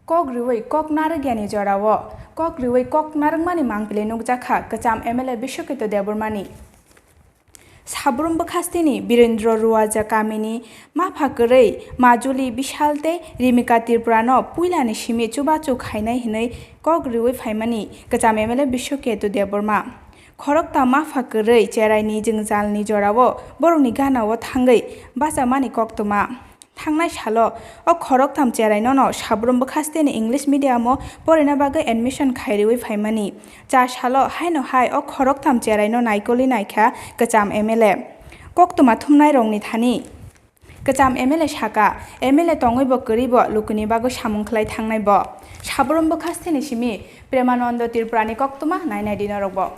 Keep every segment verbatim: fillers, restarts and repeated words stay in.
Kok riwi kok narwkya ni jorao kok riwi kok narwkmani mangpili nukjakha kwcham M L A Biswaketu Debbarmani. Sabrum bwkhasteni Birendra Ruwaja kamini mapha kwrwi Majuli Bishal tei Rimika Tripurano puilani simi chubachu khainai hwnwi kok riwi phaimani kwcham M L A Biswaketu Debbarma. Khorokta mapha kwrwi cheraini jwngjalni jorao borokni ganao thangwi bachamani koktwma. Thangnai salo o khoroktham cherainono Sabrum bwkhasteni English medium-o porina bagwi admission khairiwi phaimani. Cha salo haino hai o khoroktham cheraino naikoli naikha kwcham M L A. Koktwma thumnairokni thani kwcham M L A saka, M L A tongwibo kwrwibo lukuni bagwi samung khlai thangnai bo. Sabrum bwkhasteni simi Premanando Tripurani koktwma nainai di norokbo.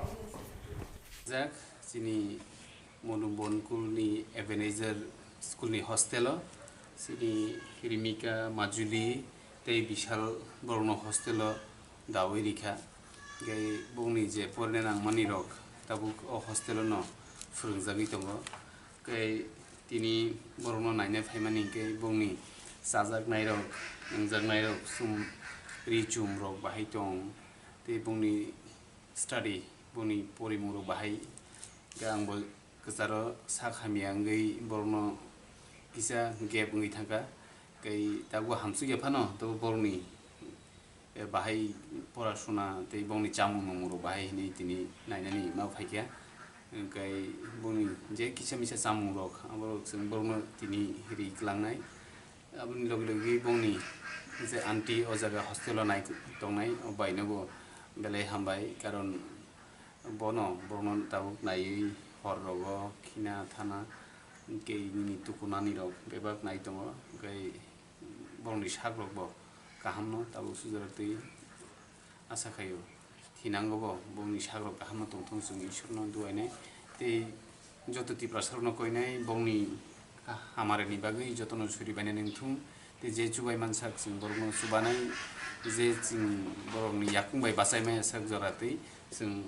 Jak, chini Monu Bonkulni Ebenezer Schoolni hostelo, chini Rimika, Majuli tei Bishal borokno hostelo dawi rikha. Hingke bongni je porina nangmani rok tabuk o hostelo no phwrwngjagwi tongo. Hingke tini borokno naina phaimani hingke bongni chajaknai rok, wngjaknai rok, chum, ri chum rok bahai tong tei bongni study, boni porimung rok bahai. Hingke ang bo kwcharo sak hamya wngwi borokno kisa gap wngwi thangkha. Tei tabuk hamsukya phano, tabuk borokni, eh, bahai porasuna tei bongni chamung nungmung rok bahai hinwi tini nainani ma phaikha. Hingke bongni je kisa misa chamung rok, aborok chwng borokno tini ri kwlangnai. Aboni logi logi bongni je aunty o jaga hostel o nai tongnai, o bai no bo belai hambai, karon bono, borokno tabuk naiwi hor rogo khina thana, hingke nini tukunani rok bebak nai tongo, hingke borokni sak rok bo kaham no tabuk sujak twi. Asa khaio, thinango bo bongni sakrok kaham no tongthung, chwng Isorno duainai tei joto Tiprasarokno koinai bongni hamareni bagwi jotono suri bainani wngthung. Tei je chubai mansak chwng borokno chubanai, je chwng borokni yakung bai bachai maya sak jora tei chwng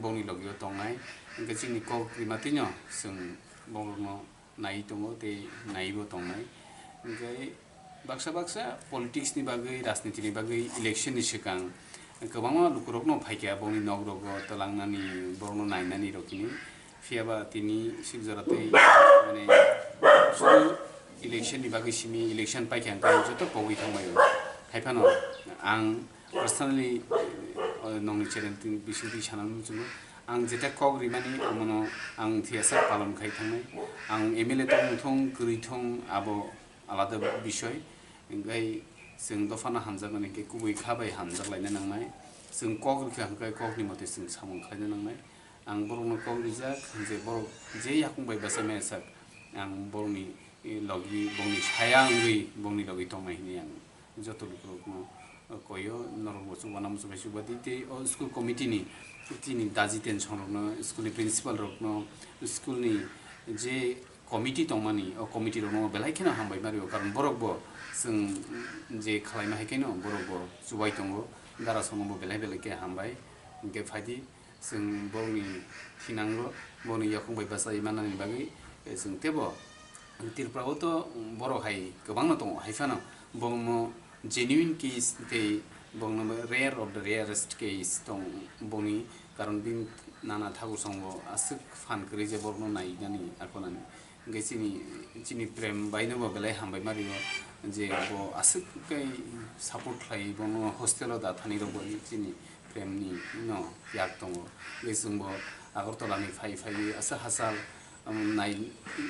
bongni logio tongnai. Hwnkhe chini kok rima twino chwng borokno nai tongo tei naibo tongnai. Hingke baksa baksa politics ni bagwi, rajniti ni bagwi election ni swkang kwbangma lukurokno phaikha bongni nok rogo twlangnani, borokno nainani rok hini. Phiya ba tini sik jora tei mane sudu election ni bagwi simi election paikha hingke joto pogwi thangbaio. Haiphano ang personally, eh, nongni channel twi bisingtwi sana muchungo. Ang jeta kok rimani, omono ang thiyasa palon khai thangnai. Ang M L A tongthung, kwrwi thung, abo alada bisoy. Hingkhai chwng dophano hamjakmani hingke kubui kha bai hamjak laina nangnai. Chwng kok rikha hingkhai kokni mote chwng samung khlaina nangnai. Ang borokno kok rijak, je borok je yakung bai bachai maya sak, ang borokni, eh, logi, bongni saya wngwi, bongni logi tongnai hinwi ang joto lukurokno, eh, koyo, norokbo chubanamo chubai chubadi tei o school committee ni chini daji tension rokno, school ni principal rokno, school ni je committee tongmani, o committee rokno belai kheno hambai mario, karon borokbo chwng je khwlaima hai kheno borokbo chubai tongo, dara somobo belai belai khe hambai, hingke phaidi. Chwng borokni thinango, borokni yakung bai bachai manani bagwi, eh, chwng teibo Tripura o to borok hai kwbangno tongo, hai phano borokno genuine case tei borokno rare of the rarest case tong boni, karon bini nana thakur song bo aswk phan kwrwi je borokno nainani akonani. Hingke chini, chini prem bai no bo belai hambai mario je bo aswk khe support khlai bono hostel o da thani rok bo chini prem ni no yak tongo. Hingke chwng bo Agartala ni phai phai aswk hachal, um, nai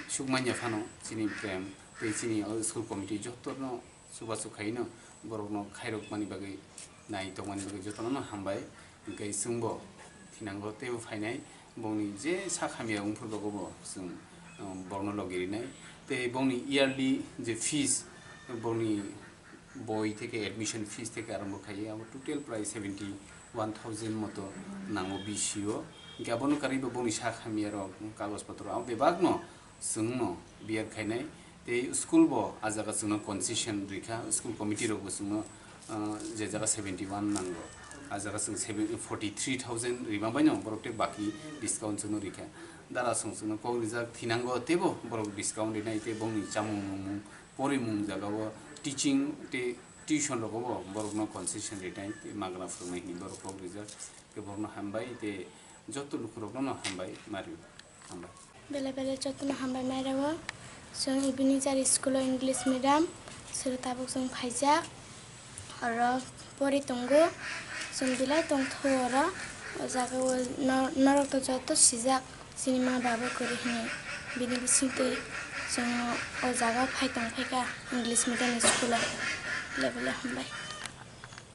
suk manya phano chini prem tei chini o school committee joto no chubachu khaino borokno khairokmani bagwi, nai tongmani bagwi jotono no hambai. Hingke chwngbo thinango teibo phainai, bongni je sak hamya wngphuru bago bo chwng, um, borokno logi rinai. Tei bongni yearly je fees, bongni boi theke admission fees theke arombo khaiwi abo total prai seventy one thousand moto nango B C o. Hingke abono karwi bo bongni sak hamya rok kagoj potro abo bebakno chwngno biyar khainai. Tei school bo ah jaga chwngno concession rikha, school committee rok bo chwngno, ah, je jaga seventy one nango, ah jaga chwng seven, forty three thousand rima baino borok tei baki discount chwngno rikha. Dara song chwngno kok rijak thinango teibo borok discount rinai tei bongni chamung nungmung porimung jaga o teaching tei Tuition rogo bo borokno concession rinai tei magna phwrwngnai hwnwi borok kok rijak. Tei borokno hambai tei joto lukurokno no hambai mario. Hambai. Belai belai jotono hambai mairao. Chwng Ebenezer school o English medium sero tabuk chwng phaijak. Oro pori tongo. Chwng belai tongthogo oro. O jaga o no-, norok to joto sijak. Chini ma baba kwrwi hwnwi bini bisingtwi chwng o jaga phai tong phaikha English medium school o. Belai belai hambai.